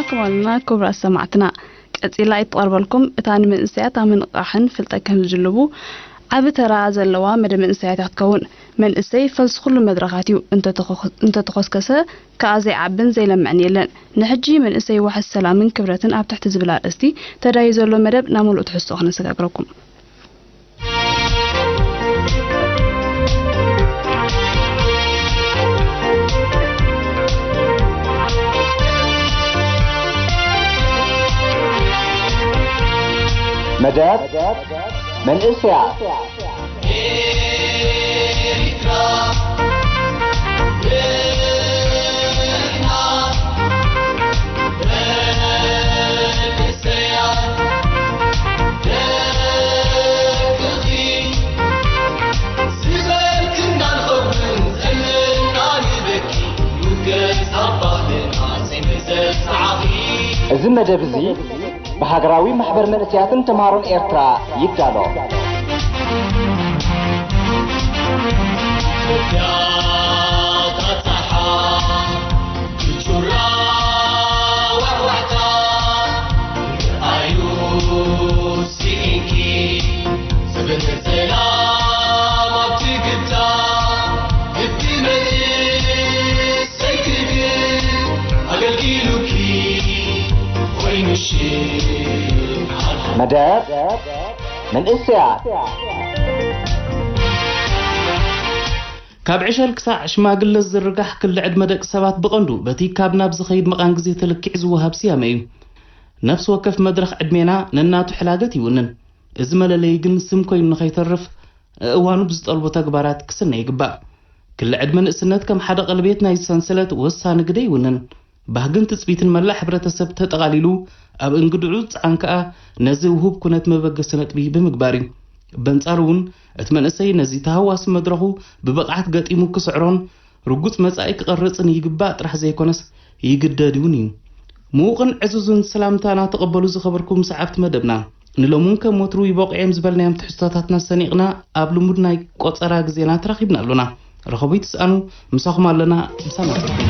ክማልና ክቡራት ሰማዕትና፣ ቀጺላ እትቐርበልኩም እታ ንመንእሰያት ኣብ ምንቕቓሕን ፍልጠት ከም ዝጅልቡ ዓቢ ተራ ዘለዋ መደብ መንእሰያት እያ ክትከውን። መንእሰይ ፈልሲ ኩሉ መድረኻት እዩ። እንተተኾ-፣ እንተተኾስከሰ ከኣ ዘይዓብን ዘይለምዕን የለን። ንሕጂ መንእሰይ ዋሕስ ሰላምን ክብረትን ኣብ ትሕቲ ዝብል ኣርእስቲ ተዳዩ ዘሎ መደብ ናብ ምሉእ ትሕዝቶ ክነሰጋግረኩም። መደብ መንእሰያት። እዚ መደብ እዚ ብሃገራዊ ማሕበር መንእሰያትን ተምሃሮን ኤርትራ ይዳሎ። መደብ መንእሰያት። ካብ ዕሸል ክሳዕ ሽማግለ ዝርጋሕ ክሊ ዕድመ ደቂ ሰባት ብቐንዱ በቲ ካብ ናብ ዝኸይድ መቓን ግዜ ተለኪዑ ዝወሃብ ስያመ እዩ። ነፍሲ ወከፍ መድረኽ ዕድሜና ነናቱ ሕላገት ይውንን። እዚ መለለዪ ግን ስም ኮይኑ ንኸይተርፍ፣ እዋኑ ብዝጠልቦ ተግባራት ክስነ ይግባእ። ክሊ ዕድመ ንእስነት ከም ሓደ ቀለቤት ናይዚ ሰንሰለት ወሳኒ ግደ ይውንን። ባህግን ትጽቢትን መላእ ሕብረተሰብ ተጠቓሊሉ፣ ኣብ እንግድዑ ዝጸዓን ከኣ ነዚ ውሁብ ኩነት መበገሲ ነጥቢ ብምግባር እዩ። በንጻሩ እውን፣ እቲ መንእሰይ ነዚ ተሃዋሲ መድረኹ ብብቕዓት ገጢሙ ክስዕሮን ርጉጽ መጻኢ ክቐርጽን ይግባእ ጥራሕ ዘይኮነስ፣ ይግደድ እውን እዩ። ምዉቕን ዕዙዝን ሰላምታና ተቐበሉ ዝኸበርኩም ሰዓብቲ መደብና። ንሎምን ከም ወትሩ ይበቑ እዮም ዝበልናዮም ትሕዝቶታትና ሰኒቕና ኣብ ልሙድ ናይ ቆጸራ ግዜና ተራኺብና ኣሎና። ረኸቡ ይትስኣኑ፣ ምሳኹም ኣለና፣ ምሳና ጽንሑ።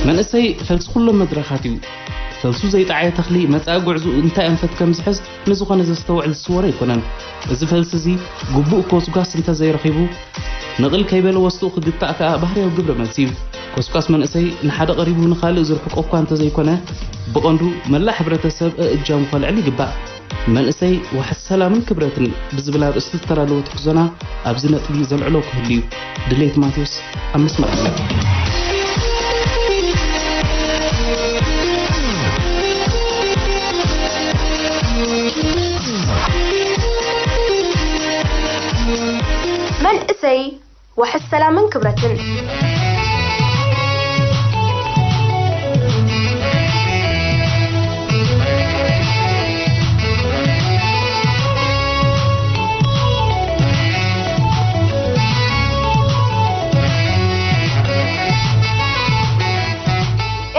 መንእሰይ ፈልሲ ኩሎም መድረኻት እዩ። ፈልሱ ዘይጠዓየ ተኽሊ መጻኢ ጉዕዝኡ እንታይ ኣንፈት ከም ዝሕዝ ንዝኾነ ዘስተውዕል ዝስወሮ ኣይኮነን። እዚ ፈልሲ እዚ ግቡእ ኮስጓስ እንተዘይረኺቡ፣ ንቕል ከይበለ ወስኡ ክግታእ ከኣ ባህርያዊ ግብረ መልሲ እዩ። ኮስኳስ መንእሰይ ንሓደ ቀሪቡ ንኻልእ ዝርሕቆ እኳ እንተዘይኮነ፣ ብቐንዱ መላእ ሕብረተሰብ ኣእጃሙ ከልዕል ይግባእ። መንእሰይ ዋሕስ ሰላምን ክብረትን ብዝብል ኣርእስቲ ዝተዳለወ ትሕዞና ኣብዚ ነጥቢ ዘልዕሎ ክህሉ እዩ። ድሌት ማቴዎስ ኣብ መስመር ኣሎ። መንእሰይ ዋሕስ ሰላምን ክብረትን።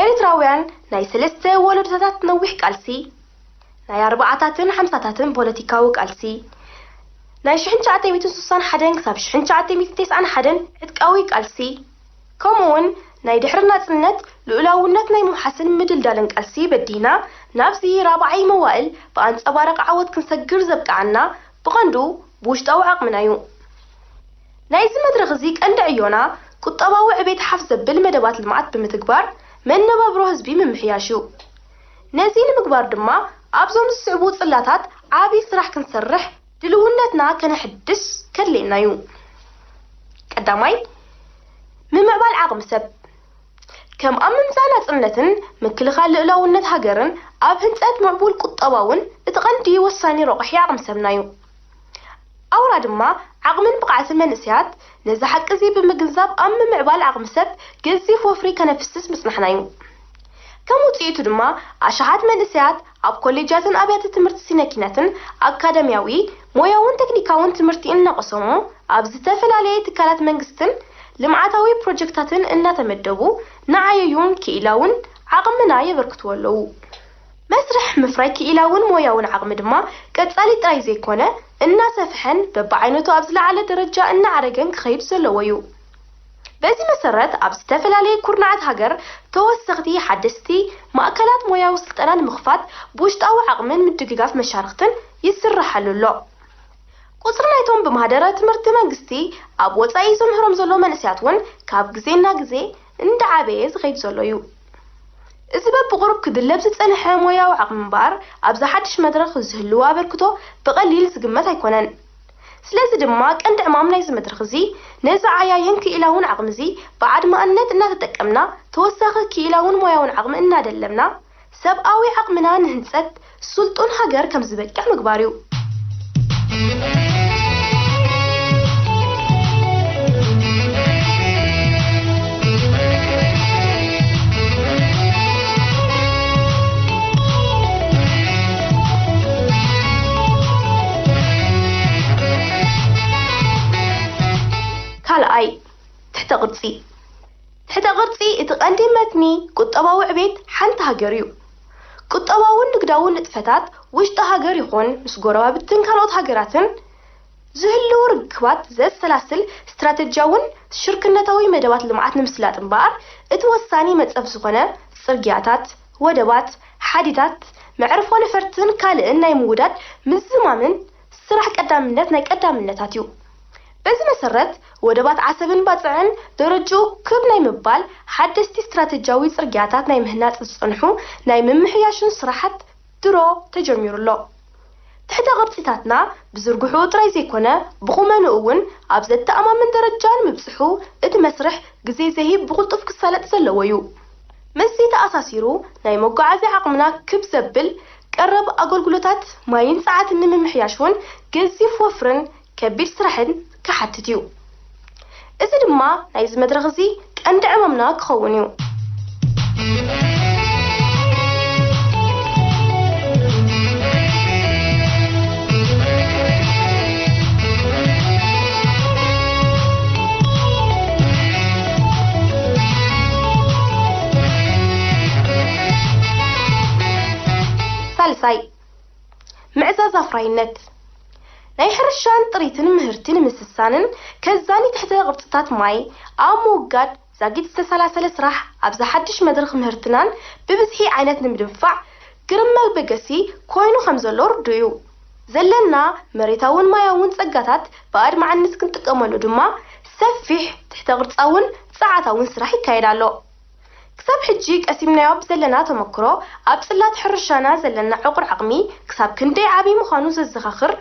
ኤርትራውያን ናይ ሰለስተ ወለዶታት ነዊሕ ቃልሲ፣ ናይ ኣርባዓታትን ሓምሳታትን ፖለቲካዊ ቃልሲ፣ ናይ ሽሕን ትሽዓተ ሚእትን ስሳን ሓደን ክሳብ ሽሕን ትሽዓተ ሚእትን ተስዓን ሓደን ዕጥቃዊ ቃልሲ፣ ከምኡውን ናይ ድሕሪ ናጽነት ልኡላውነት ናይ ምውሓስን ምድልዳልን ቃልሲ በዲህና ናብዚ ራብዓይ መዋእል ብኣንጸባራቒ ዓወት ክንሰግር ዘብቅዓና ብቐንዱ ብውሽጣዊ ዓቕምና እዩ። ናይዚ መድረኽ እዚ ቀንዲ ዕዮና ቁጠባዊ ዕቤት ሓፍ ዘብል መደባት ልምዓት ብምትግባር መነባብሮ ህዝቢ ምምሕያሽ እዩ። ነዚ ንምግባር ድማ ኣብዞም ዝስዕቡ ጽላታት ዓቢ ስራሕ ክንሰርሕ ድልውነትና ከነሕድስ ከድልየና እዩ። ቀዳማይ፣ ምምዕባል ዓቕሚ ሰብ። ከም ኣብ ምምጻእ ናጽነትን ምክልኻል ልኡላውነት ሃገርን ኣብ ህንጸት ምዕቡል ቁጠባውን እቲ ቀንዲ ወሳኒ ረቑሒ ዓቕሚ ሰብና እዩ። ኣውራ ድማ ዓቕምን ብቕዓትን መንእሰያት ነዚ ሓቂ እዚ ብምግንዛብ ኣብ ምምዕባል ዓቕሚ ሰብ ገዚፍ ወፍሪ ከነፍስስ ምጽናሕና እዩ። ከም ውጽኢቱ ድማ ኣሽሓት መንእሰያት ኣብ ኮሌጃትን ኣብያተ ትምህርቲ ስነ ኪነትን ኣካዳሚያዊ፣ ሞያውን ቴክኒካውን ትምህርቲ እናቐሰሙ ኣብ ዝተፈላለየ ትካላት መንግስትን ልምዓታዊ ፕሮጀክታትን እናተመደቡ ንዓየዩን ክኢላውን ዓቕምና የበርክትዎ ኣለዉ። መስርሕ ምፍራይ ክኢላውን ሞያውን ዓቕሚ ድማ ቀጻሊ ጥራይ ዘይኮነ፣ እናሰፍሐን በብዓይነቱ ኣብ ዝለዓለ ደረጃ እናዓረገን ክኸይድ ዘለዎ እዩ። በዚ መሰረት፣ ኣብ ዝተፈላለየ ኩርናዓት ሃገር ተወሰኽቲ ሓደስቲ ማእከላት ሞያዊ ስልጠና ንምኽፋት ብውሽጣዊ ዓቕምን ምድግጋፍ መሻርኽትን ይስራሓሉ ኣሎ። ቁጽሪ ናይቶም ብማህደረ ትምህርቲ መንግስቲ ኣብ ወጻኢ ዘምህሮም ዘሎ መንእሰያት እውን ካብ ግዜ ናብ ግዜ እንዳዓበየ ዝኸይድ ዘሎ እዩ። እዚ በብቑሩብ ክድለብ ዝጸንሐ ሞያዊ ዓቕሚ እምበኣር፣ ኣብዚ ሓድሽ መድረኽ ዝህልዎ ኣበርክቶ ብቐሊል ዝግመት ኣይኮነን። ስለዚ ድማ ቀንዲ ዕማም ናይዚ መድረኽ እዚ፣ ነዚ ዓያይን ክኢላውን ዓቕሚ እዚ ብዓድማእነት እናተጠቀምና፣ ተወሳኺ ክኢላውን ሞያውን ዓቕሚ እናደለብና፣ ሰብኣዊ ዓቕምና ንህንጸት ስልጡን ሃገር ከም ዝበቅዕ ምግባር እዩ። ካልኣይ፣ ትሕተ ቅርጺ። ትሕተ ቅርጺ እቲ ቀንዲ መትኒ ቁጠባዊ ዕቤት ሓንቲ ሃገር እዩ። ቁጠባውን ንግዳውን ንጥፈታት ውሽጢ ሃገር ይኹን ምስ ጎረባብትን ካልኦት ሃገራትን ዝህልዉ ርክባት ዘሰላስል ስትራተጂያውን ሽርክነታዊ መደባት ልምዓት ንምስላጥ እምበኣር፣ እቲ ወሳኒ መጸፍ ዝኾነ ጽርግያታት፣ ወደባት፣ ሓዲታት፣ መዕርፎ ነፈርትን ካልእን ናይ ምውዳድ ምዝማምን ስራሕ ቀዳምነት ናይ ቀዳምነታት እዩ። በዚ መሰረት፣ ወደባት ዓሰብን ባጽዕን ደረጅኡ ክብ ናይ ምባል ሓደስቲ ስትራተጂያዊ ጽርግያታት ናይ ምህናጽ ዝጸንሑ ናይ ምምሕያሽን ስራሓት ድሮ ተጀሚሩ ኣሎ። ትሕተ ቅርጺታትና ብዝርግሕኡ ጥራይ ዘይኮነ፣ ብቑመንኡ እውን ኣብ ዘተኣማምን ደረጃ ንምብጽሑ እቲ መስርሕ ግዜ ዘይህብ ብቕልጡፍ ክሳለጥ ዘለዎ እዩ። ምስዚ ተኣሳሲሩ፣ ናይ መጓዓዝያ ዓቕምና ክብ ዘብል ቀረብ ኣገልግሎታት ማይን ጸዓትን ንምምሕያሽ እውን ገዚፍ ወፍርን ከቢድ ስራሕን ክሓትት እዩ። እዚ ድማ ናይዚ መድረኽ እዚ ቀንዲ ዕማምና ክኸውን እዩ። ሳልሳይ፣ ምዕዛዝ ኣፍራይነት። ናይ ሕርሻን ጥሪትን ምህርቲ ንምስሳንን ከዛኒ ትሕተ ቅርጽታት ማይ ኣብ ምውጋድ ዛጊት ዝተሰላሰለ ስራሕ ኣብዚ ሓድሽ መድረኽ ምህርትናን ብብዝሒ ዓይነት ንምድንፋዕ ግርም መበገሲ ኮይኑ ከም ዘሎ ርዱእ እዩ። ዘለና መሬታውን ማያውን ጸጋታት ብኣድማዕነት ክንጥቀመሉ ድማ ሰፊሕ ትሕተ ቅርጻውን ጸዓታውን ስራሕ ይካየድ ኣሎ። ክሳብ ሕጂ ቀሲምናዮ ብዘለና ተመክሮ፣ ኣብ ጽላት ሕርሻና ዘለና ዕቑር ዓቕሚ ክሳብ ክንደይ ዓቢ ምዃኑ ዘዘኻኽር፣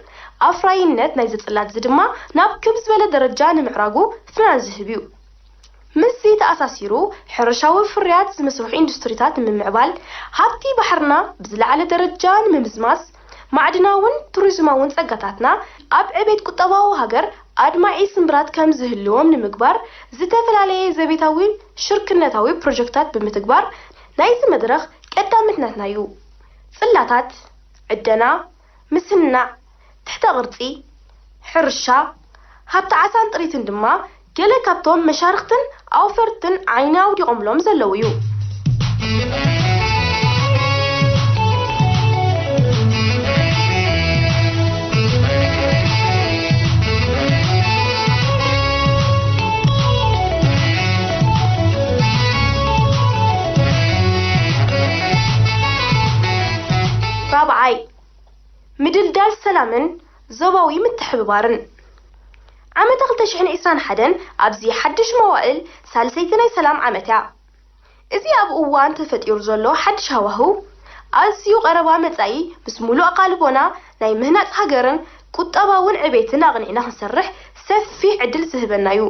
ኣፍራይነት ናይዚ ጽላት እዚ ድማ ናብ ክብ ዝበለ ደረጃ ንምዕራጉ ፍናን ዝህብ እዩ። ምስዚ ተኣሳሲሩ፣ ሕርሻዊ ፍርያት ዝምስርሑ ኢንዱስትሪታት ንምምዕባል፣ ሃብቲ ባሕርና ብዝለዓለ ደረጃ ንምምዝማዝ፣ ማዕድናውን ቱሪዝማውን ጸጋታትና ኣብ ዕቤት ቁጠባዊ ሃገር ኣድማዒ ስምብራት ከም ዝህልዎም ንምግባር፣ ዝተፈላለየ ዘቤታዊ ሽርክነታዊ ፕሮጀክታት ብምትግባር ናይዚ መድረኽ ቀዳምነት ናትና'ዩ። ጽላታት፣ ዕደና፣ ምስናዕ፣ ትሕተ ቅርጺ፣ ሕርሻ፣ ሃብቲ ዓሳን ጥሪትን ድማ ገለ ካብቶም መሻርኽትን ኣውፈርትን ዓይኒ ኣውዲቖምሎም ዘለዉ እዩ። ራብዓይ፣ ምድልዳል ሰላምን ዞባዊ ምትሕብባርን። ዓመተ ክልተ ሽሕን ዕስራን ሓደን ኣብዚ ሓድሽ መዋእል ሳልሰይቲ ናይ ሰላም ዓመት እያ። እዚ ኣብ እዋን ተፈጢሩ ዘሎ ሓድሽ ሃዋህው፣ ኣዝዩ ቀረባ መጻኢ ምስ ሙሉእ ኣቓልቦና ናይ ምህናጽ ሃገርን ቁጠባውን ዕቤትን ኣቕኒዕና ክንሰርሕ ሰፊሕ ዕድል ዝህበና እዩ።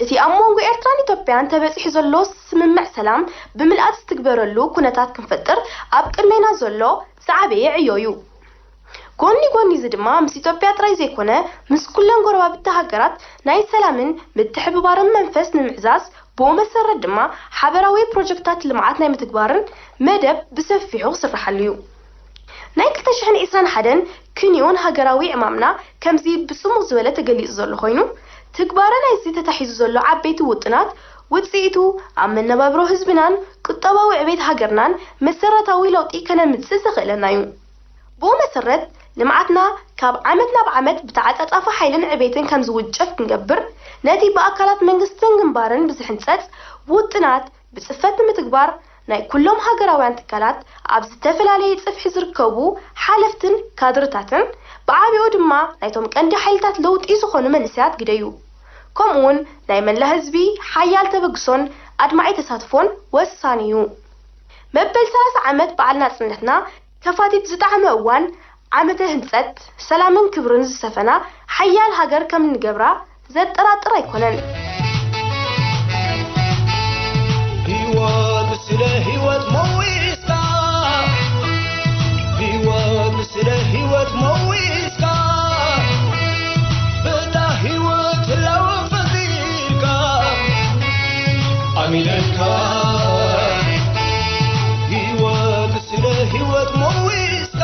እቲ ኣብ መንጎ ኤርትራን ኢትዮጵያን ተበጺሑ ዘሎ ስምምዕ ሰላም ብምልኣት ዝትግበረሉ ኩነታት ክንፈጥር ኣብ ቅድሜና ዘሎ ዝዓበየ ዕዮ እዩ። ጎኒ ጎኒ እዚ ድማ ምስ ኢትዮጵያ ጥራይ ዘይኮነ፣ ምስ ኩለን ጎረባብቲ ሃገራት ናይ ሰላምን ምትሕብባርን መንፈስ ንምዕዛዝ፣ ብኡ መሰረት ድማ ሓበራዊ ፕሮጀክታት ልምዓት ናይ ምትግባርን መደብ ብሰፊሑ ክስርሓሉ እዩ። ናይ ክልተ ሽሕን ዕስራን ሓደን ክንዮን ሃገራዊ ዕማምና ከምዚ ብጽሙቕ ዝበለ ተገሊጹ ዘሎ ኮይኑ፣ ትግባረ ናይዚ ተታሒዙ ዘሎ ዓበይቲ ውጥናት ውጽኢቱ ኣብ መነባብሮ ህዝብናን ቁጠባዊ ዕቤት ሃገርናን መሰረታዊ ለውጢ ከነምጽእ ዘኽእለና እዩ። ብኡ መሰረት፣ ልምዓትና ካብ ዓመት ናብ ዓመት ብተዓጻጻፊ ሓይልን ዕቤትን ከም ዝውንጨፍ ክንገብር፣ ነቲ ብኣካላት መንግስትን ግንባርን ብዝሕንጸጽ ውጥናት ብጽፈት ንምትግባር፣ ናይ ኩሎም ሃገራውያን ትካላት ኣብ ዝተፈላለየ ጽፍሒ ዝርከቡ ሓለፍትን ካድርታትን፣ ብዓቢኡ ድማ ናይቶም ቀንዲ ሓይልታት ለውጢ ዝኾኑ መንእሰያት ግደዩ። ከምኡውን ናይ መላ ህዝቢ ሓያል ተበግሶን ኣድማዒ ተሳትፎን ወሳኒ እዩ። መበል ሰላሳ ዓመት በዓል ናጽነትና ከፋቲት ዝጠዓመ እዋን፣ ዓመተ ህንጸት፣ ሰላምን ክብርን ዝሰፈና ሓያል ሃገር ከም እንገብራ ዘጠራጥር ኣይኮነን። ህይወት ስለ ህይወት መዊስካ፣ ህይወት ስለ ህይወት መዊስካ፣ በታ ህይወት ህላወ ፈጢርካ፣ ኣሚነካ። ህይወት ስለ ህይወት መዊስካ፣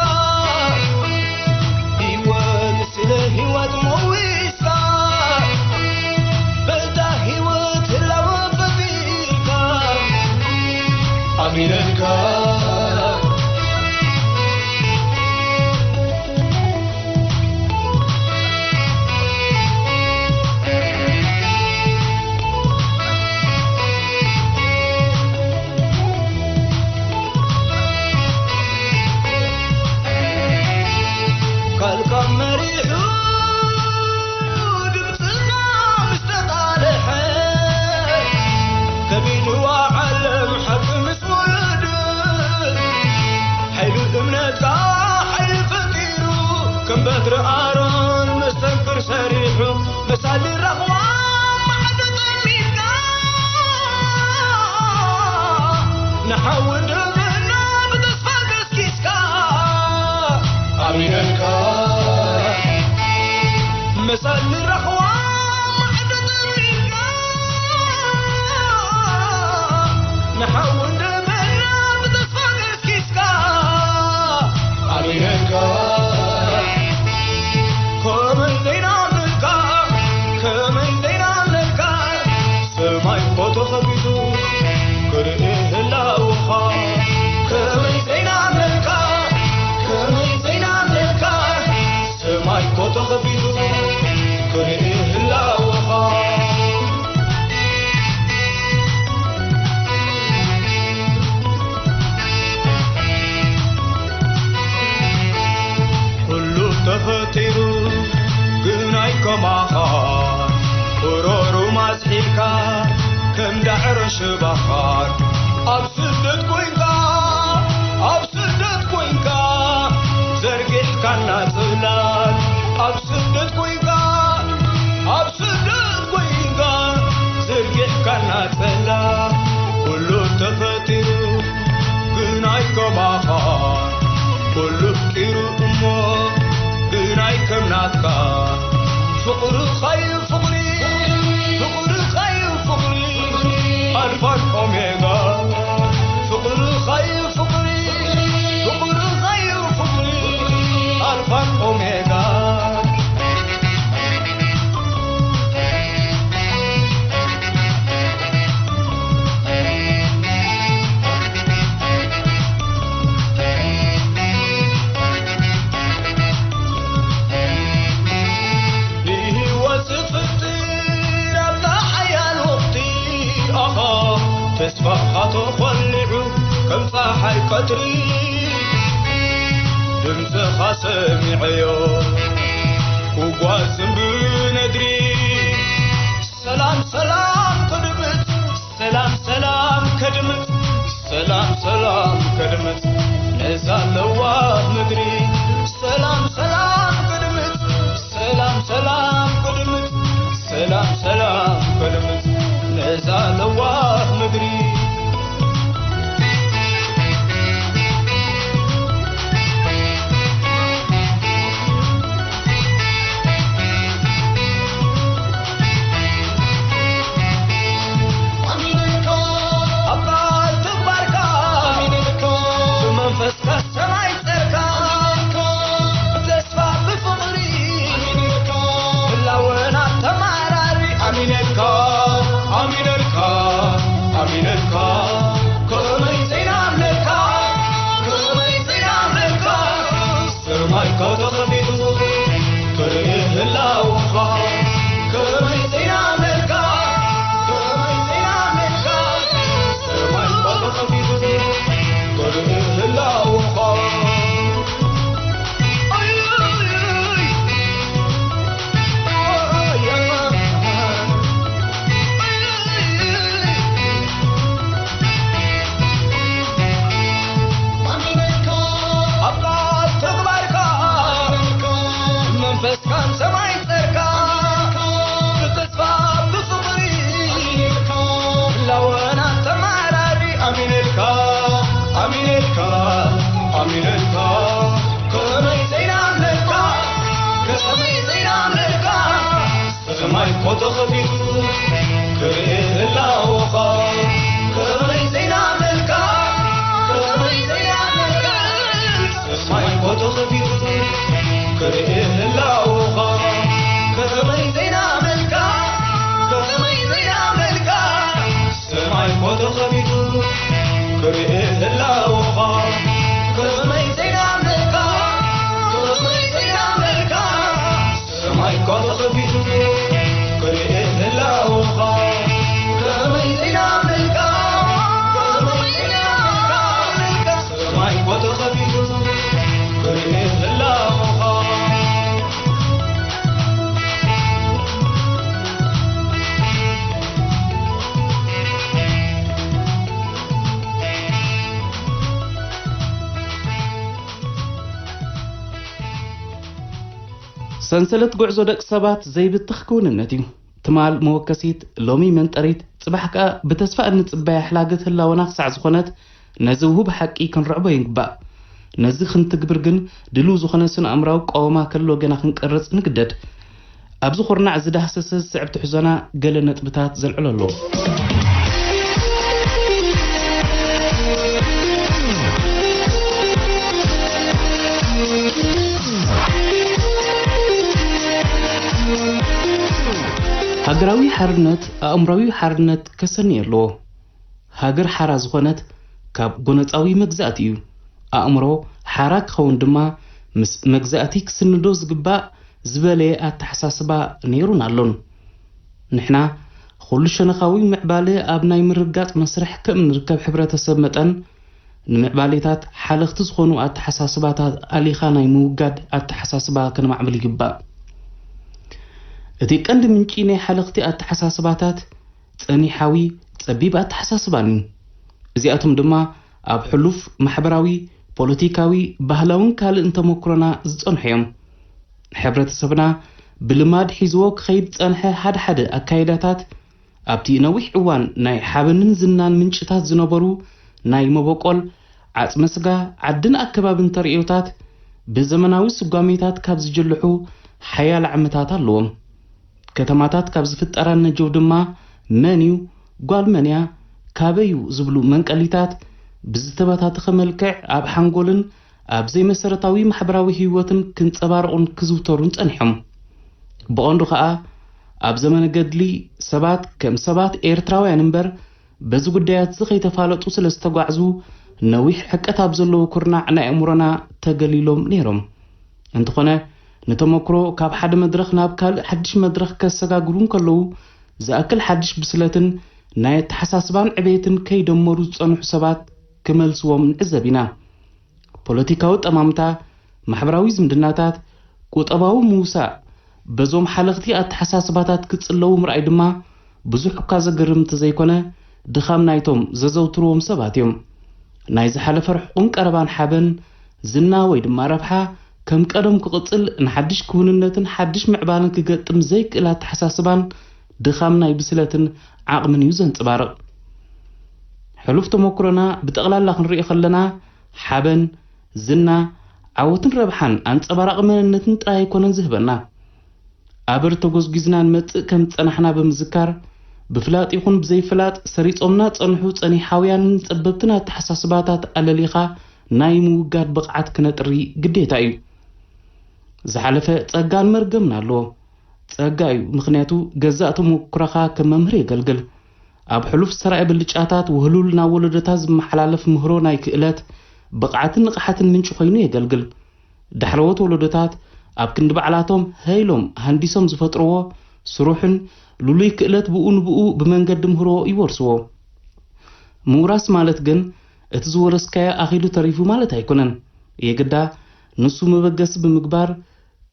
ህይወት ስለ ህይወት መዊስካ፣ በታ ህይወት ህላወ ፈጢርካ፣ ኣሚነካ። ካልካ መሪሑ ድምፅኻ ምስ ተቃልሐ፣ ከቢድዋ ዓለም ሓቂ ምስ ወረደ፣ ሓይሊ እምነትካ ሓይሊ ፈጢሩ፣ ከም በትሪ ኣሮን መስተንክር ሰሪሑ፣ መሳሊ ራኽዋ ማዕዶ ጠሚትካ፣ ንሓዊ ደመና ብተስፋ ገስጊስካ፣ ኣሚነካ። መሳሊ ራኽዋ ማዕዶ ጠሚትካ፣ ንሓዊ ደመና ብተስፋ ገስጊስካ፣ ኣሚነካ። ከመይ ዘይናምነካ፣ ከመይ ዘይናምነካ፣ ሰማይ እኮ ተኸፊቱ ክርኢ ህላወኻ። ከመይ ዘይናምነካ፣ ከመይ ዘይናምነካ፣ ሰማይ እኮ ተኸፊቱ ክርኢ ህላወኻ። ኩሉ ተፈጢሩ ግን ኣይከማኻ፣ ብረሩ ማዝሒልካ ከም ዳዕሮ ሽባኻን፣ ኣብ ስደት ኮይንካ፣ ኣብ ስደት ኮይንካ ዘርጊሕካና ጽላል፣ ኣብ ስደት ኮይንካ፣ ኣብ ስደት ኮይንካ ዘርጊሕካና ጽላል። ኩሉ ተፈጢሩ ግን ኣይከማኻ፣ ኩሉ ፍቂሩ እሞ ግን ኣይከም ናትካ። ፍቕርኻዩ ፍቕሪ፣ ፍቕርኻዩ ፍቕሪ፣ ኣልፋን ኦሜጋ። ፍቕርኻዩ ፍቕሪ፣ ፍቕርኻዩ ፍቕሪ፣ ኣልፋን ኦሜጋ። ንህይወት ዝፍጥር ኣብታ ሓያል ወቕቲ፣ ኣኻ፣ ተስፋኻ ተኾሊዑ ከም ጸሓይ ቀትሪ፣ ድምጽኻ ሰሚዐዮ ክጓዝ እምቢ ነድሪ። ሰላም ሰላም ከድምጽ፣ ሰላም ሰላም ከድምጽ፣ ሰላም ሰላም ከድምጽ ነዛ ለዋህ ምድሪ። ሰላም ሰላም ከድምጽ፣ ሰላም ሰላም ከድምጽ፣ ሰላም ሰላም ከድምጽ ነዛ ለዋህ ምድሪ። ኣሚነልካ ከመይ ዘይናምነልካ፣ ከመይ ዘይናምነልካ፣ ሰማይ እኮ ተኸፊቱ ክርኢ ህላወኻ። ከመይ ዘይናምነልካ፣ ከመይ ዘይናምነልካ፣ ሰማይ እኮ ተኸፊቱ ክርኢ ህላወኻ። ከመይ ዘይናምነልካ፣ ከመይ ዘይናምነልካ፣ ሰማይ እኮ ተኸፊቱ ክርኢ ህላወኻ። ከመይ ዘይናምነልካ፣ ከመይ ዘይናምነልካ፣ ሰማይ እኮ ተኸፊቱ ክርኢ ህላወኻ። ከመይ ዘይናምነልካ፣ ከመይ ዘይናምነልካ፣ ሰማይ እኮ ተኸፊቱ ክርኢ ህላወኻ። ሰንሰለት ጉዕዞ ደቂ ሰባት ዘይብተኽ ክውንነት እዩ። ትማል መወከሲት፣ ሎሚ መንጠሪት፣ ጽባሕ ከኣ ብተስፋ እንጽበያ ሕላገት ህላወና ክሳዕ ዝኾነት፣ ነዚ ውሁብ ሓቂ ክንርዕቦ ይግባእ። ነዚ ክንትግብር ግን ድልው ዝኾነ ስነ ኣእምራዊ ቀወማ ከሎ ገና ክንቀርጽ ንግደድ። ኣብዚ ኩርናዕ ዝዳህሰሰ ዝስዕብ ትሕዞና ገለ ነጥብታት ዘልዕሎ ኣሎ። ሃገራዊ ሓርነት ኣእምራዊ ሓርነት ከሰኒ ኣለዎ። ሃገር ሓራ ዝኾነት ካብ ጎነጻዊ መግዛእቲ እዩ። ኣእምሮ ሓራ ክኸውን ድማ ምስ መግዛእቲ ክስንዶ ዝግባእ ዝበለየ ኣተሓሳስባ ነይሩን ኣሎን። ንሕና ኩሉ ሸነኻዊ ምዕባለ ኣብ ናይ ምርግጋጽ መስርሕ ከም ንርከብ ሕብረተሰብ መጠን፣ ንምዕባሌታት ሓለኽቲ ዝኾኑ ኣተሓሳስባታት ኣሊኻ ናይ ምውጋድ ኣተሓሳስባ ከነማዕብል ይግባእ። እቲ ቀንዲ ምንጪ ናይ ሓለኽቲ ኣተሓሳስባታት ጸኒሓዊ ጸቢብ ኣተሓሳስባን እዩ። እዚኣቶም ድማ ኣብ ሕሉፍ ማሕበራዊ፣ ፖለቲካዊ፣ ባህላውን ካልእን ተመኩሮና ዝጸንሑ እዮም። ሕብረተሰብና ብልማድ ሒዝዎ ክኸይድ ዝጸንሐ ሓደ ሓደ ኣካይዳታት፣ ኣብቲ ነዊሕ እዋን ናይ ሓበንን ዝናን ምንጭታት ዝነበሩ ናይ መበቆል፣ ዓጽመ ስጋ፣ ዓድን ኣከባብን ተርእዮታት፣ ብዘመናዊ ስጓሜታት ካብ ዝጅልሑ ሓያለ ዓመታት ኣለዎም። ከተማታት ካብ ዝፍጠራ ነጀው ድማ መን እዩ፣ ጓል መን እያ፣ ካበይ እዩ ዝብሉ መንቀሊታት ብዝተበታተኸ መልክዕ ኣብ ሓንጎልን ኣብ ዘይመሰረታዊ ማሕበራዊ ህይወትን ክንጸባረቑን ክዝውተሩን ጸኒሖም። ብቐንዱ ኸኣ ኣብ ዘመነ ገድሊ ሰባት ከም ሰባት ኤርትራውያን እምበር በዚ ጉዳያት እዚ ከይተፋለጡ ስለ ዝተጓዕዙ ነዊሕ ሕቀት ኣብ ዘለዎ ኩርናዕ ናይ ኣእምሮና ተገሊሎም ነይሮም። እንተኾነ፣ ንተመክሮ ካብ ሓደ መድረኽ ናብ ካልእ ሓድሽ መድረኽ ከሰጋግሩ እንከለዉ ዝኣክል ሓድሽ ብስለትን ናይ ኣተሓሳስባን ዕቤትን ከይደመሩ ዝጸንሑ ሰባት ክመልስዎም ንዕዘብ ኢና። ፖለቲካዊ ጠማምታ፣ ማሕበራዊ ዝምድናታት፣ ቁጠባዊ ምውሳእ፣ በዞም ሓለኽቲ ኣተሓሳስባታት ክጽለዉ ምርኣይ ድማ ብዙሕ እኳ ዘገርም እንተዘይኮነ፣ ድኻም ናይቶም ዘዘውትርዎም ሰባት እዮም። ናይ ዝሓለፈ ርሑቕን ቀረባን ሓበን፣ ዝና ወይ ድማ ረብሓ ከም ቀደም ክቕጽል፣ ንሓድሽ ክውንነትን ሓድሽ ምዕባለን ክገጥም ዘይክእል ኣተሓሳስባን ድኻም ናይ ብስለትን ዓቕምን እዩ ዘንጸባርቕ። ሕሉፍ ተመኩሮና ብጠቕላላ ክንሪኦ ከለና፣ ሓበን፣ ዝና፣ ዓወትን ረብሓን ኣንጸባራቒ መንነትን ጥራይ ኣይኮነን ዝህበና። ኣበር ተጎዝጒዝና ንመጽእ ከም ዝጸናሕና ብምዝካር፣ ብፍላጥ ይኹን ብዘይፍላጥ ሰሪጾምና ጸንሑ ጸኒሓውያንን ጸበብትን ኣተሓሳስባታት ኣለሊኻ ናይ ምውጋድ ብቕዓት ክነጥሪ ግዴታ እዩ። ዝሓለፈ ጸጋን መርገምን ኣለዎ። ጸጋ እዩ፣ ምኽንያቱ ገዛእ ተመኩሮኻ ከም መምህር የገልግል። ኣብ ሕሉፍ ዝተራእየ ብልጫታት ውህሉል ናብ ወለዶታት ዝመሓላለፍ ምህሮ ናይ ክእለት፣ ብቕዓትን ንቕሓትን ምንጪ ኮይኑ የገልግል። ዳሕረዎት ወለዶታት ኣብ ክንዲ ባዕላቶም ሃይሎም ሃንዲሶም ዝፈጥርዎ ስሩሕን ልሉይ ክእለት ብኡ ንብኡ ብመንገዲ ምህሮ ይወርስዎ። ምውራስ ማለት ግን እቲ ዝወረስካዮ ኣኺሉ ተሪፉ ማለት ኣይኮነን። የግዳ ንሱ መበገሲ ብምግባር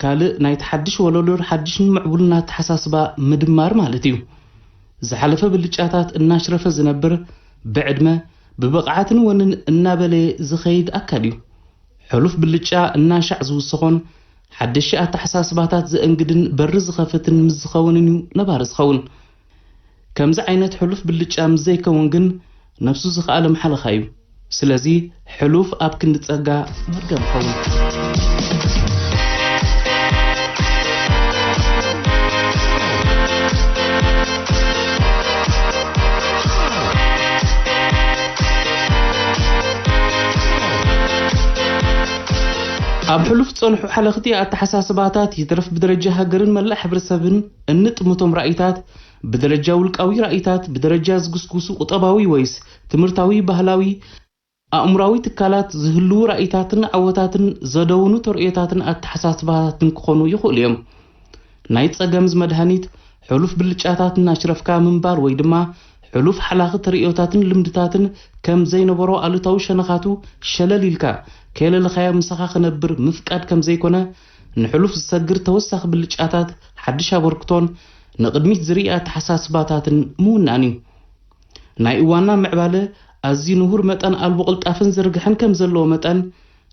ካልእ ናይቲ ሓድሽ ወለዶን ሓድሽን ምዕቡልን ኣተሓሳስባ ምድማር ማለት እዩ። ዝሓለፈ ብልጫታት እናሽረፈ ዝነብር፣ ብዕድመ፣ ብብቕዓትን ወንን እናበለየ ዝኸይድ ኣካል እዩ። ሕሉፍ ብልጫ እናሻዕ ዝውስኾን ሓደሽቲ ኣተሓሳስባታት ዘእንግድን በሪ ዝኸፍትን ምስ ዝኸውንን እዩ ነባሪ ዝኸውን። ከምዚ ዓይነት ሕሉፍ ብልጫ ምስ ዘይከውን ግን ነብሱ ዝኸኣለ መሓለኻ እዩ። ስለዚ ሕሉፍ ኣብ ክንዲ ጸጋ መርገም ይኸውን። ኣብ ሕሉፍ ዝጸንሑ ሓለኽቲ ኣተሓሳስባታት ይትረፍ ብደረጃ ሃገርን መላእ ሕብረተሰብን እንጥምቶም ራእይታት፣ ብደረጃ ውልቃዊ ራእይታት፣ ብደረጃ ዝጉስጉሱ ቁጠባዊ ወይስ ትምህርታዊ፣ ባህላዊ፣ ኣእምሮኣዊ ትካላት ዝህልዉ ራእይታትን ዓወታትን ዘደውኑ ተርእዮታትን ኣተሓሳስባታትን ክኾኑ ይኽእሉ እዮም። ናይ ጸገምዝ መድሃኒት፣ ሕሉፍ ብልጫታት እናሽረፍካ ምንባር ወይ ድማ ሕሉፍ ሓላኺ ተርእዮታትን ልምድታትን ከም ዘይነበሮ ኣሉታዊ ሸነኻቱ ሸለል ኢልካ ከየለለኻዮ ምሳኻ ክነብር ምፍቃድ ከም ዘይኮነ፣ ንሕሉፍ ዝሰግር ተወሳኺ ብልጫታት ሓድሽ ኣበርክቶን ንቕድሚት ዝርኢ ኣተሓሳስባታትን ምውናን እዩ። ናይ እዋንና ምዕባለ ኣዝዩ ንሁር መጠን ኣልቦ ቅልጣፈን ዝርግሐን ከም ዘለዎ መጠን፣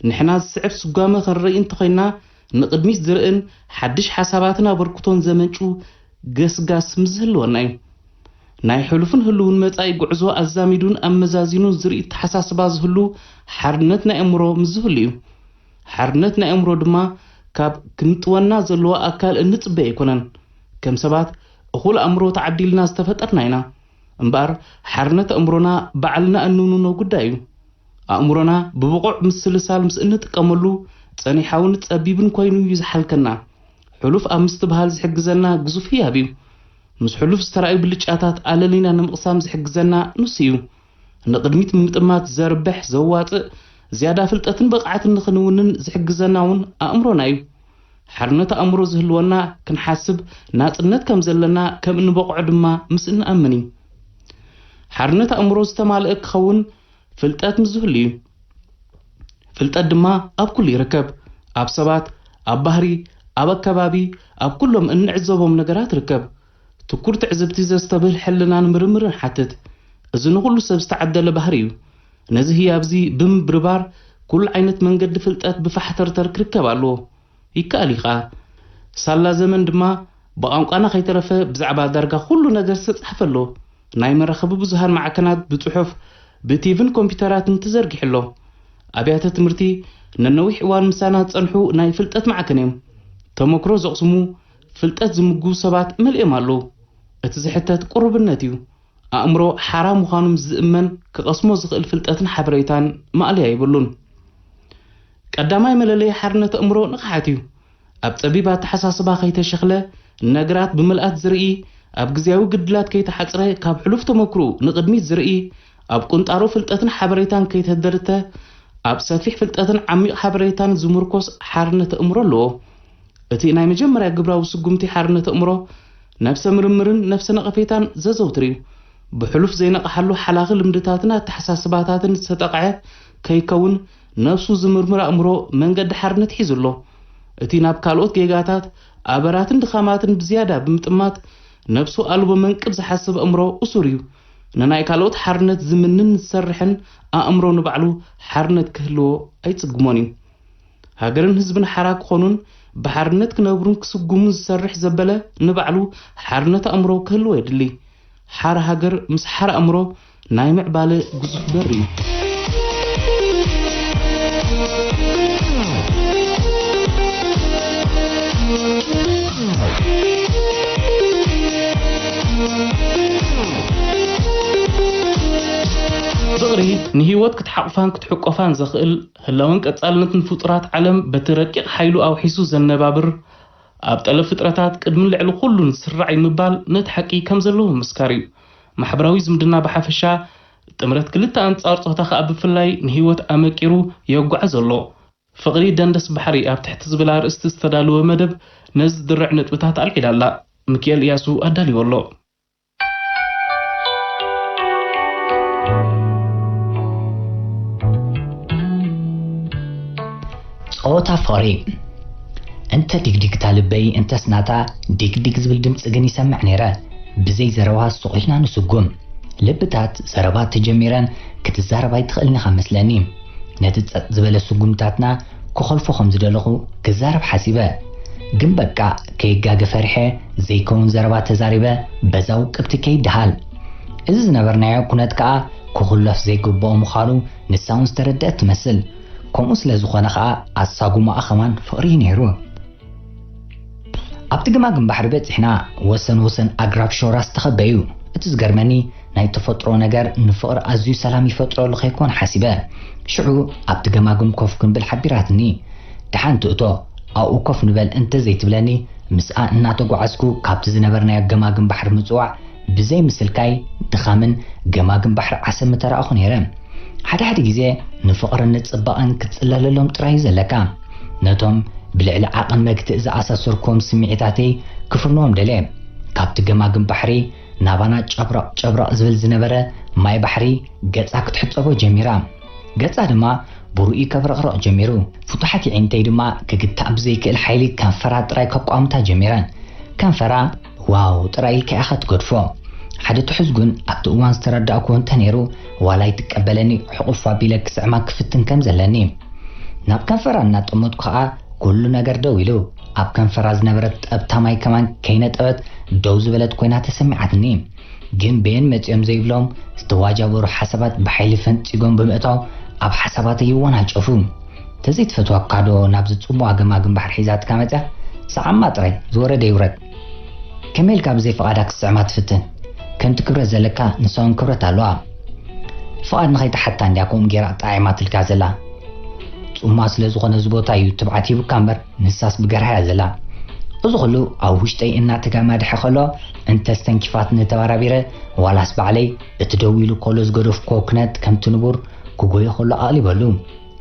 ንሕና ዝስዕብ ስጓመ ክንርኢ እንተኾይንና፣ ንቕድሚት ዝርእን ሓድሽ ሓሳባትን ኣበርክቶን ዘመንጩ ገስጋስ ምስዝህልወና እዩ። ናይ ሕሉፍን ህልውን መጻኢ ጉዕዞ ኣዛሚዱን ኣመዛዚኑን ዝርኢ ኣተሓሳስባ ዝህሉ ሓርነት ናይ ኣእምሮ ምስዝህሉ እዩ። ሓርነት ናይ ኣእምሮ ድማ ካብ ክንጥወና ዘለዎ ኣካል እንጽበ ኣይኮነን። ከም ሰባት እኹል ኣእምሮ ተዓዲልና ዝተፈጠርና ኢና። እምበኣር ሓርነት ኣእምሮና ባዕልና እንውንኖ ጉዳይ እዩ። ኣእምሮና ብብቑዕ ምስልሳል ምስ እንጥቀመሉ ጸኒሓውን ጸቢብን ኮይኑ እዩ ዝሓልከና። ሕሉፍ ኣብ ምስትብሃል ዝሕግዘና ግዙፍ ህያብ እዩ። ምስ ሕሉፍ ዝተራእዩ ብልጫታት ኣለሊና ንምቕሳም ዝሕግዘና ንሱ እዩ። ንቕድሚት ንምጥማት ዘርብሕ፣ ዘዋጽእ፣ ዝያዳ ፍልጠትን ብቕዓትን ንኽንውንን ዝሕግዘና እውን ኣእምሮና እዩ። ሓርነት ኣእምሮ ዝህልወና ክንሓስብ ናጽነት ከም ዘለና ከም እንበቕዖ ድማ ምስ እንኣምን እዩ። ሓርነት ኣእምሮ ዝተማልአ ክኸውን ፍልጠት ምስ ዝህሉ እዩ። ፍልጠት ድማ ኣብ ኩሉ ይርከብ። ኣብ ሰባት፣ ኣብ ባህሪ፣ ኣብ ኣከባቢ፣ ኣብ ኩሎም እንዕዘቦም ነገራት ይርከብ። ትኩር ትዕዝብቲ ዘስተብህል ሕልናን ምርምርን ሓትት። እዚ ንኹሉ ሰብ ዝተዓደለ ባህሪ እዩ። ነዚ ህያብዚ ብምብርባር ኩሉ ዓይነት መንገዲ ፍልጠት ብፋሕተርተር ክርከብ ኣለዎ። ይከኣል እዩ ኸኣ። ሳላ ዘመን ድማ ብቋንቋና ከይተረፈ ብዛዕባ ዳርጋ ኩሉ ነገር ዝተጻሕፈ ኣሎ። ናይ መራኸቢ ብዙሃን ማዕከናት ብጽሑፍ፣ ብቲቪን ኮምፒውተራትን ተዘርጊሑ ኣሎ። ኣብያተ ትምህርቲ ነነዊሕ እዋን ምሳና ዝጸንሑ ናይ ፍልጠት ማዕከን እዮም። ተመክሮ ዘቕስሙ፣ ፍልጠት ዝምግቡ ሰባት መሊኦም ኣለዉ። እቲ ዝሕተት ቁሩብነት እዩ። ኣእምሮ ሓራ ምዃኑ ምስ ዝእመን ክቐስሞ ዝኽእል ፍልጠትን ሓበሬታን ማእለያ የብሉን። ቀዳማይ መለለዪ ሓርነት ኣእምሮ ንቕሓት እዩ። ኣብ ጸቢብ ኣተሓሳስባ ከይተሸኽለ፣ ንነገራት ብምልኣት ዝርኢ፣ ኣብ ግዝያዊ ግድላት ከይተሓጽረ ካብ ሕሉፍ ተመክሮኡ ንቕድሚት ዝርኢ፣ ኣብ ቁንጣሮ ፍልጠትን ሓበሬታን ከይተደርተ፣ ኣብ ሰፊሕ ፍልጠትን ዓሚቕ ሓበሬታን ዝምርኮስ ሓርነት ኣእምሮ ኣለዎ። እቲ ናይ መጀመርያ ግብራዊ ስጉምቲ ሓርነት ኣእምሮ፣ ነብሰ ምርምርን ነብሰ ነቐፌታን ዘዘውትር እዩ። ብሕሉፍ ዘይነቕሓሉ ሓላኺ ልምድታትን ኣተሓሳስባታትን ዝተጠቕዐ ከይከውን፣ ነብሱ ዝምርምር ኣእምሮ መንገዲ ሓርነት ሒዙ ኣሎ። እቲ ናብ ካልኦት ጌጋታት፣ ኣበራትን ድኻማትን ብዝያዳ ብምጥማት፣ ነብሱ ኣልቦ መንቅብ ዝሓስብ ኣእምሮ እሱር እዩ። ንናይ ካልኦት ሓርነት ዝምንን ዝሰርሕን ኣእምሮ ንባዕሉ ሓርነት ክህልዎ ኣይጽግሞን እዩ። ሃገርን ህዝብን ሓራ ክኾኑን ብሓርነት ክነብሩን ክስጉሙን ዝሰርሕ ዘበለ ንባዕሉ ሓርነት ኣእምሮ ክህልዎ የድሊ። ሓራ ሃገር ምስ ሓራ ኣእምሮ ናይ ምዕባለ ግዙፍ በሪ እዩ። ፍቕሪ ንህይወት ክትሓቑፋን ክትሕቆፋን ዘኽእል ህላወን ቀጻልነትን ፍጡራት ዓለም በቲ ረቂቕ ሓይሉ ኣውሒሱ ዘነባብር፣ ኣብ ጠለብ ፍጥረታት ቅድምን ልዕሊ ኩሉን ስራዕ እዩ ምባል ነቲ ሓቂ ከም ዘለዎ ምምስካር እዩ። ማሕበራዊ ዝምድና ብሓፈሻ፣ ጥምረት ክልተ ኣንጻር ጾታ ከኣ ብፍላይ ንህይወት ኣመቂሩ የጓዕዞ ኣሎ። ፍቕሪ ደንደስ ባሕሪ ኣብ ትሕቲ ዝብል ኣርእስቲ ዝተዳለወ መደብ ነዚ ዝድርዕ ነጥብታት ኣልዒላ ኣላ። ሚኪኤል እያሱ ኣዳልይዎ ኣሎ። ጸወታ ፍቕሪ። እንተ ዲግዲግታ ልበይ እንተስ ናታ ዲግዲግ ዝብል ድምጺ ግን ይሰምዕ ነይረ። ብዘይ ዘረባ ሱቕ ኢልና ንስጉም። ልብታት ዘረባ ተጀሚረን ክትዛረብ ኣይትኽእልን ኢኻ መስለኒ። ነቲ ጸጥ ዝበለ ስጉምታትና ክኸልፎ ከም ዝደለኹ ክዛረብ ሓሲበ። ግን በቃ ከይጋገ ፈሪሐ ዘይከውን ዘረባ ተዛሪበ በዛ ውቅብቲ ከይደሃል። እዚ ዝነበርናዮ ኩነት ከኣ ክኹለፍ ዘይግብኦ ምዃኑ ንሳ እውን ዝተረድአት ትመስል። ከምኡ ስለ ዝኾነ ኸኣ ኣሳጉማኣ ኸማን ፍቕሪ እዩ ነይሩ። ኣብቲ ገማግም ባሕሪ በጺሕና፣ ወሰን ወሰን ኣግራብ ሾራ ዝተኸበ እዩ። እቲ ዝገርመኒ፣ ናይ ተፈጥሮ ነገር ንፍቕሪ ኣዝዩ ሰላም ይፈጥረሉ ከይኮነ ሓሲበ። ሽዑ ኣብቲ ገማግም ኮፍ ክንብል ሓቢራትኒ። ደሓን ትእቶ፣ ኣብኡ ኮፍ ንበል እንተ ዘይትብለኒ፣ ምስኣ እናተጓዓዝኩ ካብቲ ዝነበርናዮ ገማግም ባሕሪ ምጽዋዕ ብዘይ ምስልካይ ድኻምን ገማግም ባሕሪ ዓሰብ ምተራእኹ ነይረ። ሓደ ሓደ ግዜ ንፍቕርን ንጽባቐን ክትጽለለሎም ጥራይ እዩ ዘለካ። ነቶም ብልዕሊ ዓቐን መግትእ ዝኣሳሰርኩም ስምዒታተይ ክፍንዎም ደልየ። ካብቲ ገማግም ባሕሪ ናባና ጨብረቕ ጨብረቕ ዝብል ዝነበረ ማይ ባሕሪ ገጻ ክትሕጸቦ ጀሚራ። ገጻ ድማ ብሩኢ ከብረቕረቕ ጀሚሩ። ፍቱሓት የዒንተይ ድማ ክግታእ ብዘይክእል ሓይሊ ከንፈራ ጥራይ ከቋምታ ጀሚረን። ከንፈራ ዋው ጥራይ ኢልካ ኢኻ ትገድፎ። ሓደ ትሑዝ ግን ኣብቲ እዋን ዝተረዳእኩዎ እንተነይሩ፣ ዋላ ኣይትቀበለኒ ሕቑፍ ኣቢለ ክስዕማ ክፍትን ከም ዘለኒ። ናብ ከንፈራ እናጠመትኩ ኸኣ ኩሉ ነገር ደው ኢሉ። ኣብ ከንፈራ ዝነበረት ጠብታ ማይ ከማን ከይነጠበት ደው ዝበለት ኮይና ተሰሚዓትኒ። ግን በየን መጺኦም ዘይብሎም ዝተዋጃበሩ ሓሳባት ብሓይሊ ፈንጺጎም ብምእታው ኣብ ሓሳባተይ ይወናጨፉ። ተዘይትፈትወካ ዶ ናብዚ ጽቡቕ ገማግም ባሕሪ ሒዛትካ መጽያ? ሰዓማ ጥራይ ዝወረደ ይውረድ። ከመይ ኢልካ ብዘይ ፍቓዳ ክትስዕማ ትፍትን? ከምቲ ክብረት ዘለካ ንሳ እውን ክብረት ኣለዋ። ፍቓድ ንኸይትሓታ እንድያ ከምኡ ጌራ ኣጠዓዒማትልካ ዘላ። ጽማ ስለ ዝኾነ እዚ ቦታ እዩ ትብዓት ሂቡካ እምበር ንሳስ ብገርሃ እያ ዘላ። እዚ ኹሉ ኣብ ውሽጠይ እናተጋማድሐ ከሎ እንተስተንኪፋትኒ ተባራቢረ ዋላስ ባዕለይ እቲ ደው ኢሉ ከሎ ዝገደፍኩዎ ኩነት ከምቲ ንቡር ክጎዮ ከሎ ኣቕሊበሉ።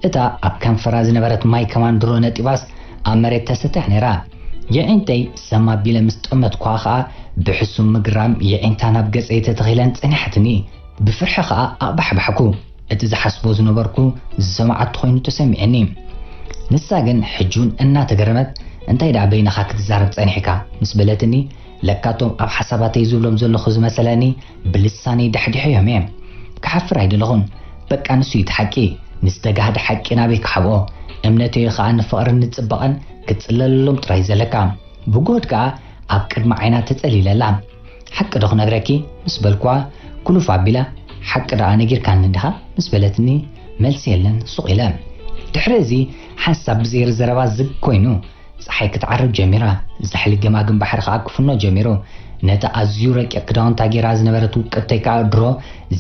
እታ ኣብ ከንፈራ ዝነበረት ማይ ከማን ድሮ ነጢባስ ኣብ መሬት ተሰትያ ነይራ። የዒንተይ ሰም ኣቢለ ምስ ጠመትኳ ኸኣ ብሕሱም ምግራም የዒንታ ናብ ገጸይ ተተኺለን ጸኒሓትኒ። ብፍርሒ ኸኣ ኣቕባሕባሕኩ። እቲ ዝሓስቦ ዝነበርኩ ዝሰማዓቶ ኾይኑ ተሰሚዑኒ። ንሳ ግን ሕጂ እውን እናተገረመት፣ "እንታይ ደኣ በይንኻ ክትዛረብ ጸኒሕካ?" ምስ በለትኒ፣ ለካቶም ኣብ ሓሳባተይ ዝብሎም ዘለኹ ዝመሰለኒ ብልሳነይ ዳሕዲሐዮም እየ። ክሓፍር ኣይደለኹን። በቃ ንሱ እዩ እቲ ሓቂ። ንዝተጋህደ ሓቂ ናበይ ክሓብኦ? እምነተይ ኸኣ ንፍቕርን ንጽባቐን ክትጽለለሎም ጥራይ ዘለካ። ብጎድ ከኣ ኣብ ቅድሚ ዓይና ተጸሊለላ። "ሓቂ ዶ ክነግረኪ?" ምስ በልኳ፣ ኩሉፍ ኣቢላ፣ "ሓቂ ደኣ ነጊርካኒ እንዲኻ?" ምስ በለትኒ፣ መልሲ የለን፣ ሱቕ ኢለ። ድሕሪ እዚ ሓንሳብ ብዘይሪ ዘረባ ዝግ ኮይኑ፣ ጸሓይ ክትዓርብ ጀሚራ። ዛሕሊ ገማግም ባሕሪ ከኣ ክፍኖ ጀሚሩ። ነቲ ኣዝዩ ረቂቕ ክዳውንታ ጌራ ዝነበረት ውቅብተይ ከኣ ድሮ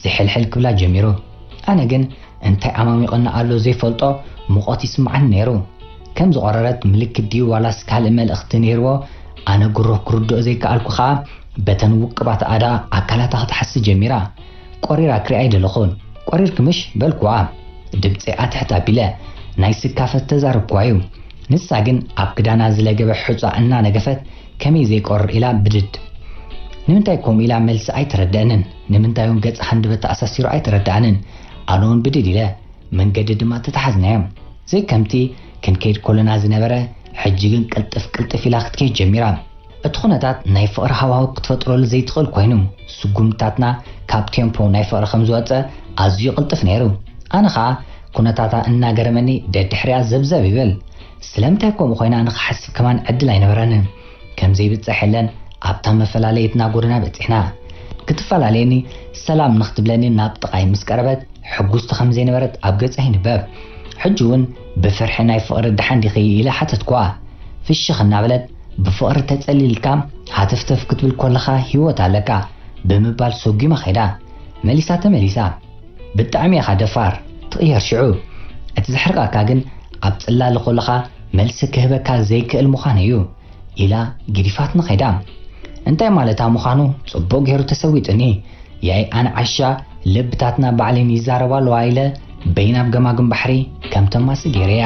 ዝሕልሕል ክብላ ጀሚሩ። ኣነ ግን እንታይ ኣማሚቑኒ ኣሎ ዘይፈልጦ ሙቐት ይስምዓኒ ነይሩ። ከም ዝቖረረት ምልክት ድዩ ዋላስ ካልእ መልእኽቲ ነይርዎ? ኣነ ጉሮህ ክርድኦ ዘይከኣልኩ ኸኣ በተን ውቅባት ኣእዳኣ ኣካላታ ክትሓስስ ጀሚራ። ቆሪራ ክሪኣ ኣይደለኹን። "ቆሪርኪ ምሽ?" በልኩዋ። ድምጸይ ኣትሕት ኣቢለ ናይ ስካፈት ተዛረብኩዋ እዩ። ንሳ ግን ኣብ ክዳና ዝለገበ ሑጻ እናነገፈት ከመይ ዘይቆርር ኢላ ብድድ። ንምንታይ ከምኡ ኢላ መልሲ ኣይተረድአንን። ንምንታይ እውን ገጻ ሃንደበት ተኣሳሲሩ ኣይተረድኣንን። ኣነ እውን ብድድ ኢለ። መንገዲ ድማ ተተሓዝናዮ። ዘይከምቲ ክንከይድ ከሎና ዝነበረ፣ ሕጂ ግን ቅልጥፍ ቅልጥፍ ኢላ ክትከይድ ጀሚራ። እቲ ኩነታት ናይ ፍቕሪ ሃዋህው ክትፈጥረሉ ዘይትኽእል ኮይኑ፣ ስጉምትታትና ካብ ቴምፖ ናይ ፍቕሪ ከም ዝወጸ ኣዝዩ ይቕልጥፍ ነይሩ። ኣነ ኸኣ ኩነታታ እናገረመኒ ደድሕሪኣ ዘብዘብ ይብል። ስለምንታይ ከምኡ ኮይና ንኽሓስብ ከማን ዕድል ኣይነበረንን። ከም ዘይብጻሕ የለን ኣብታ መፈላለየትና ጎደና በጺሕና። ክትፈላለየኒ ሰላም ንኽትብለኒ ናብ ጥቓይ ምስ ቀረበት፣ ሕጉስቲ ከም ዘይነበረት ኣብ ገጻ ይንበብ። ሕጂ እውን ብፍርሒ ናይ ፍቕሪ ደሓን ዲኺ ኢለ ሓተትኩዋ። ፍሽኽ እናበለት፣ "ብፍቕሪ ተጸሊልካ ሃተፍተፍ ክትብል ከለኻ ህይወት ኣለካ" ብምባል ሰጒማ ኸይዳ። መሊሳ ተመሊሳ። "ብጣዕሚ ኢኻ ደፋር፣ ትቕየር ሽዑ። እቲ ዘሕርቐካ ግን ኣብ ጽላለ ከለኻ መልሲ ክህበካ ዘይክእል ምዃኑ እዩ" ኢላ ግዲፋትና ኸይዳ። እንታይ ማለታ ምዃኑ ጽቡቕ ገይሩ ተሰዊጡኒ። ያይ ኣነ ዓሻ፣ ልብታትና ባዕለን ይዛረባ ኣለዋ ኢለ በይናብ ገማግም ባሕሪ ከም ተማሲ ገይረያ።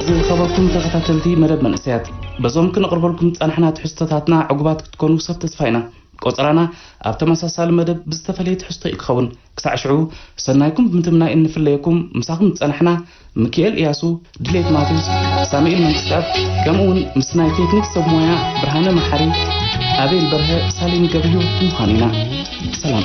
ዝኸበርኩም ተኸታተልቲ መደብ መንእሰያት፣ በዞም ክነቕርበልኩም ዝጸናሕና ትሕዝቶታትና ዕጉባት ክትኮኑ ሰብ ተስፋ ኢና። ቆጸራና ኣብ ተመሳሳሊ መደብ ብዝተፈለየ ትሕዝቶ እዩ ክኸውን። ክሳዕ ሽዑ፣ ሰናይኩም ብምትምናይ እንፍለየኩም፣ ምሳኹም ዝጸናሕና ሚኪኤል እያሱ፣ ድሌት ማቴዎስ፣ ሳሙኤል መንግስትኣብ፣ ከምኡ እውን ምስ ናይ ቴክኒክ ሰብ ሞያ ብርሃነ መሓሪ፣ ኣቤል በርሀ፣ ሳሌም ገብርዮ ብምዃን ኢና። ሰላም።